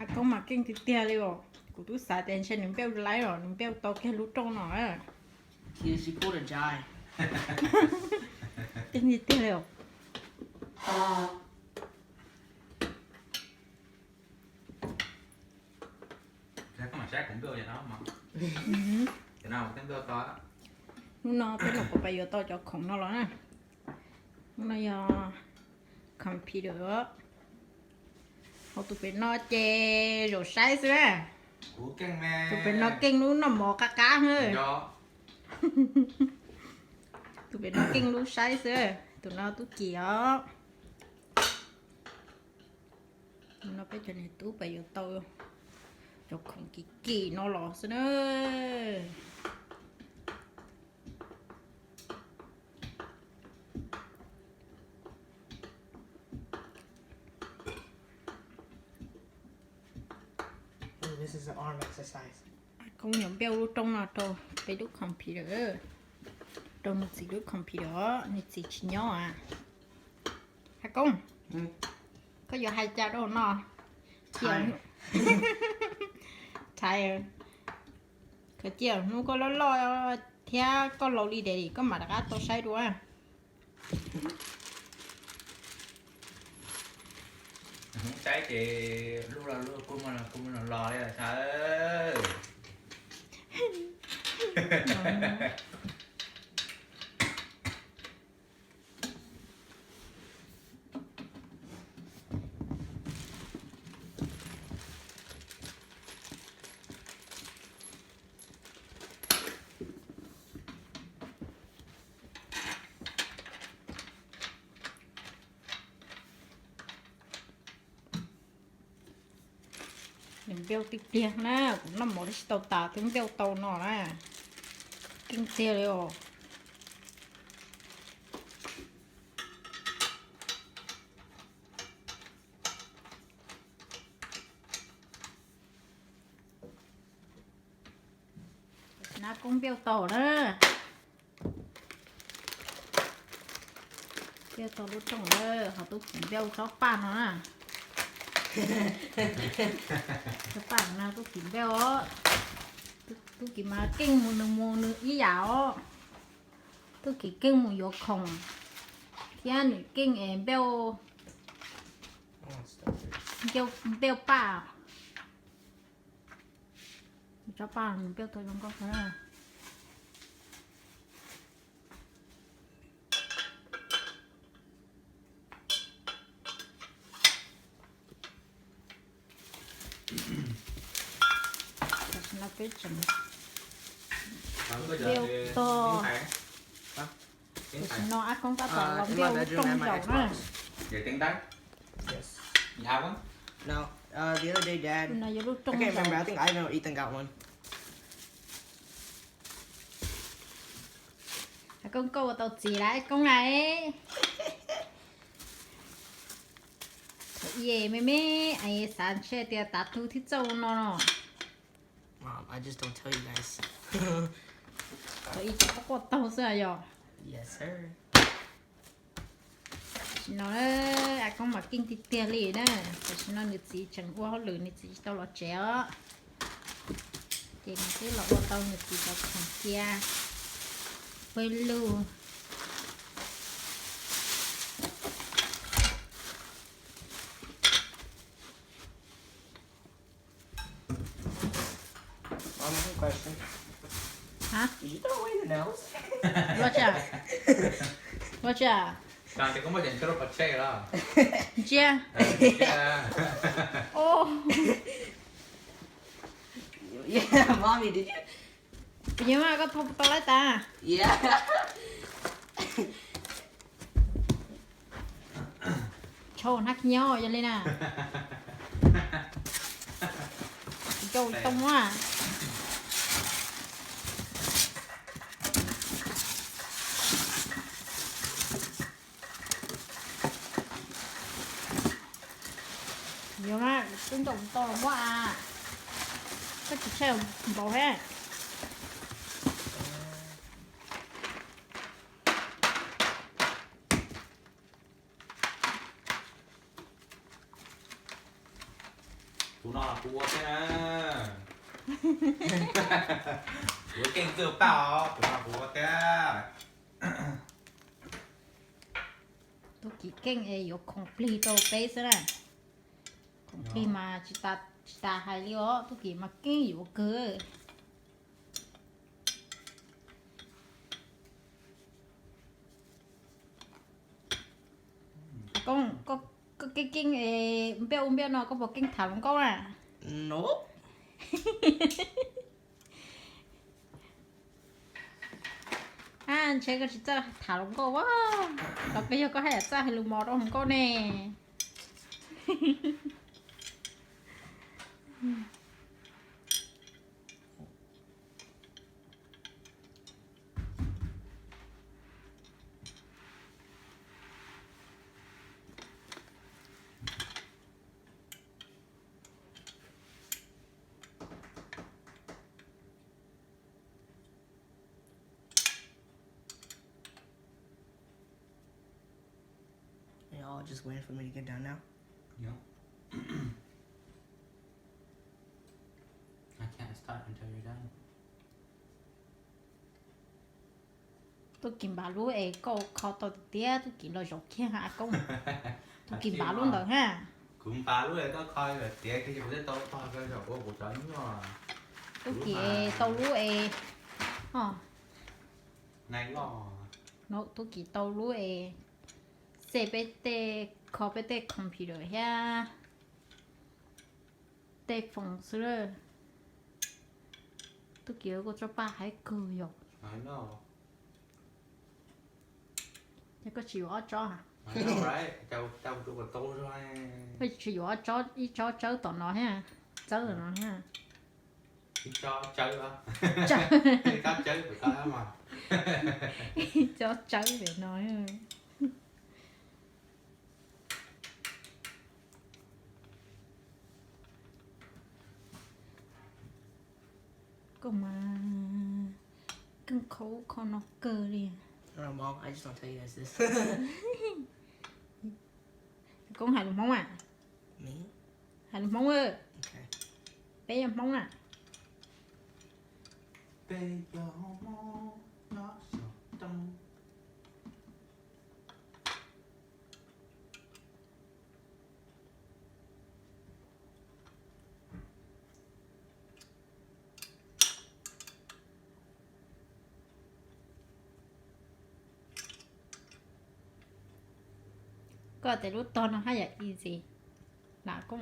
A koob mas keej tiag tiag li os. Kuv twb xav tias ntshe nws npeuj laib los nws npeuj tau kiag lub rooj no. Keej tiag tiag li os. Hnub no peb los kuv pais yuav tau cov khoom no los na. Hnub no yog computer. Hauv tus pem no ces zaum saib xwb na. Tus pem no keej lub noj mov qab qab. Tus pem no keej lub saib xwb. Tus no tub kim os. No peb cov niam tub pais yuav tau cov khoom kim kim no los xwb na. Koob yuav npeuj lub rooj no rau peb lub computer, rau nws txiv lub computer, nws txiv tsis nyob a. A koob, koj yuav hais cas rau no? Tired. Khaws cia hnub koj loj loj thiab koj laus li daim koj mam rov qab tau saib dua. Hnub saib ces lub los lub, kuj muaj los kuj muaj los los li os. Nws npeuj tiag tiag na, kuv noj mov twb tsis tau tas twb npeuj tau no na. Keej tiag li os. Tam sim no koob npeuj tau na. Npeuj tau lub rooj lawm, ho tub kim npeuj tsob paj no na. Tsob paj no tub kim npeuj os. Tub kim mas keej mus nws mus nws ib yam os. Tub kim keej mus yuav khoom thiab nws keej es npeuj, npeuj paj. Tsob paj nws npeuj tau zoo nkauj kawg. Tam sim no peb tseem npeuj tag. Tam sim no Ab Koob tab tom los npeuj lub rooj zaum na. No, yuav lub rooj zaum. Ab Koob, koj ua tau txiv lawm Ab Koob na. Thaum ub me me es xav ntshe tias tav tu thiab txawj ua no no. Thaum ub tsis paub quaj taug xwb yog. Tam sim no Ab Koob mas keej tiag tiag li na. Tam sim no nws txiv tseem ua hauj lwm, nws txiv tsis tau los tsev os. Ces nws twb los ua tau nws txiv cov khoom cia pawg lug. Ua tsi? Ua tsi? Ntsia. Puas nyiam mas koj thau tau laib tas? Tshau hnab nyob yog li na. Cau tau muab. Yog mas, tub ncaum tau los muab a. Koj tsis tshaib npaum thiab. Tus no kuv ua thiab na. Kuv ua keej twj paj os, tus no kuv ua thiab. Tub Kim keej es yuav khoom plig rau peb xwb na. Khoom plig mas tsis tas hais li os, Tub Kim mas keej yuav kawg. Koj keej keej npiaj ua npiaj no koj puas keej tham hluas nkauj na? A, ntshe koj tsis txawj tham hluas nkauj a. Los koj yog koj haj yam txawj hais lus mos rau hluas nkauj ne. Are y'all just waiting for me to get done now? Yep. I can't start until you're done. Tub Kim npam lub es koj kho tau tiag tiag, Tub Kim los zaum kiag ha Koob. Tub Kim npam lub ntawd ha. Kuv npam lub es koj kho tiav kiag kuv thiaj tau tog koj zaum ua kuv cov nyuaj. Tub Kim tau lub es, o, nai loj. Tub Kim tau lub es xej peb tej, kho peb tej computer thiab tej foos xwb lawm. Tub Kim ua koj tsob paj haib kawg yom. Ces koj tsis yuav ob tsob a? Koj tsis yuav ob tsob, ib tsob tsawb tom no thiab, tsawb tom no thiab. Ib tsob tsawb, ib tsob tsawb pem no. Koj mas keej kho ub kho no kawg li. Koob hais lus Hmoob a? Hais lus Hmoob. Peb yog Hmoob na. Koj tias lub tog no haj yam easy na Koob.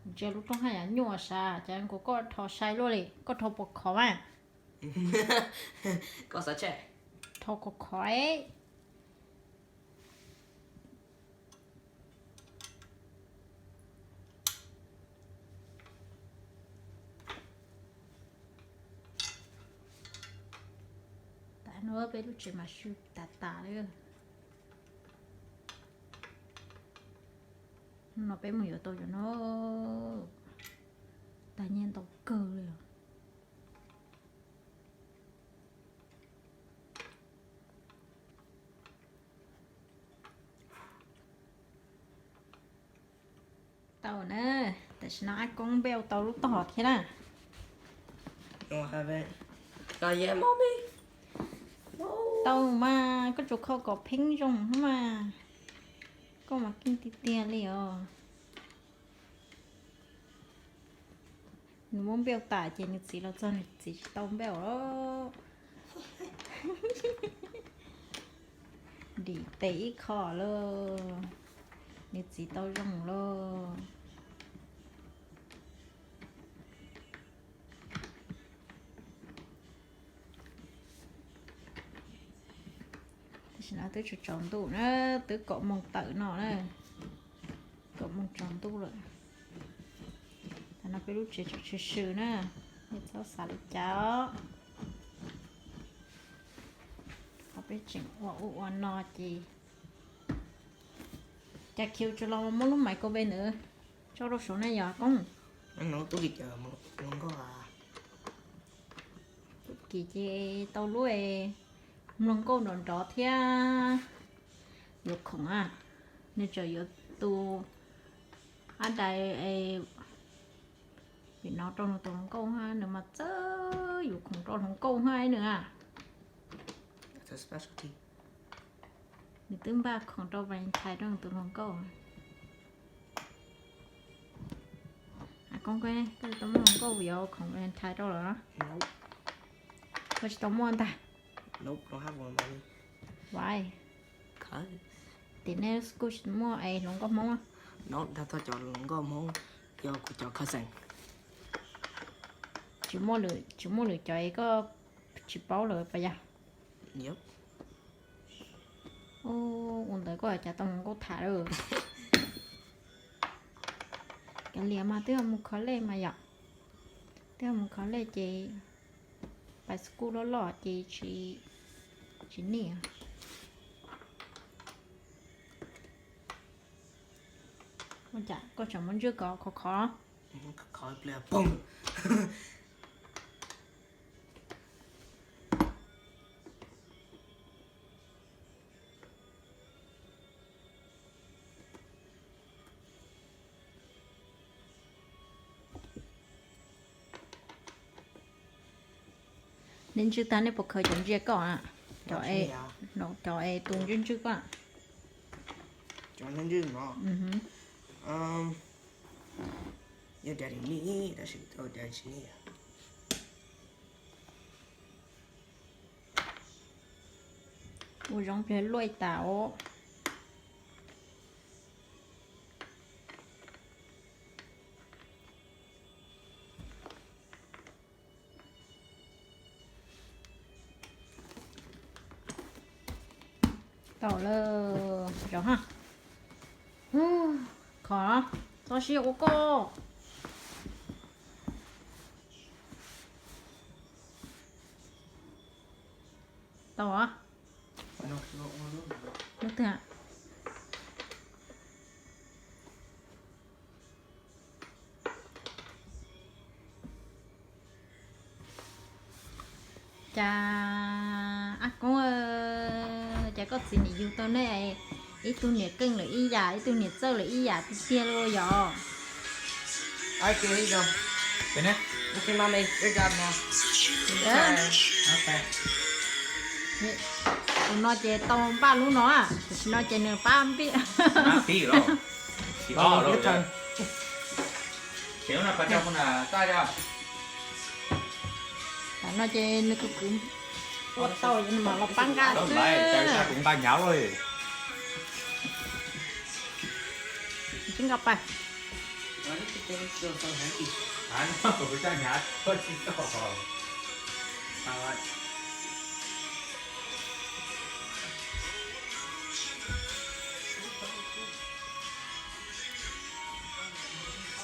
Ntsia lub rooj haj yam nyuaj sav, cas nkaus koj rho sai luaj li, koj rho puas khov mas? Koj xav tshaj. Rho khov khov. Tam no peb lub tsev mas su tas tas li. Hnub no peb mus yuav tau cov no tag nyiaj ntau kawg li os. Tau na, tam sim no Ab Koob npej tau lub tog thiab na. Tau mas, koj tsuas kho kom pheeb zoo xwb mas. Koj mas keej tiag tiag li os. Nws muab npej tas ces nws txiv los txog nws txiv tsis tau npej os. Dim tes ib qho lauj, nws txiv tau zoo lauj. Tam sim no twb tsaus ntuj na, twb kaum moos tawm no na, kaum moos tsaus ntuj lawm. Tam no peb lub tsev tseem tshwm sim na, nej txhob xav li cas os. Ho peb tseem ua ub ua no ces, cas khiv tsuas los muab lub maiv kaus ve ntawd tso rau saud na yog Koob. Tub Kim ces tau lub mloog nkauj nrov nrov thiab yuav khoom a, nws tseem yuav tus ab dais es vim no rau nws tus hluas nkauj hab, nws mas txawj yus khoom rau hluas nkauj hab nws a. Nws twb npaj khoom rau Valentine rau nws tus hluas nkauj. Koj tsis tau muaj hluas nkauj vim yog khoom Valentine rau lawm? Koj tsis tau muaj ntag. Vaiv, tim nej kuj tsis muaj es hluas nkauj Hmoob. Tsis muaj lwm cov es koj tsis paub lawm puas yog? Ua ntawd koj cas tau hluas nkauj tham lawm. Kav liam mas twb mus college mas yom. Twb mus college ces pais school loj loj ces tsis nij. Ua cas koj tseem muab ntswj kom khov khov? Nej ntswj tag nej puas khaws cov ntsia koj? Cov es tus ntswj ntswj koj. Ua zoo pliag luaj tas os. Tau lawm, zaum ha. Khov, txhob siab ua koj. Tau os. Cas ab koob, cas koj txiv nim yug tau nej ib tug niam keej lawm ib yam, ib tug niam txawj lawm ib yam tiag tiag li yom? Tus no ces tau npaj lub no, tam sim no ces nws pab npij. Tam no ces nws kuv kwv ua tau es nws mam los pab nqa xwb. Tsis nqa pais.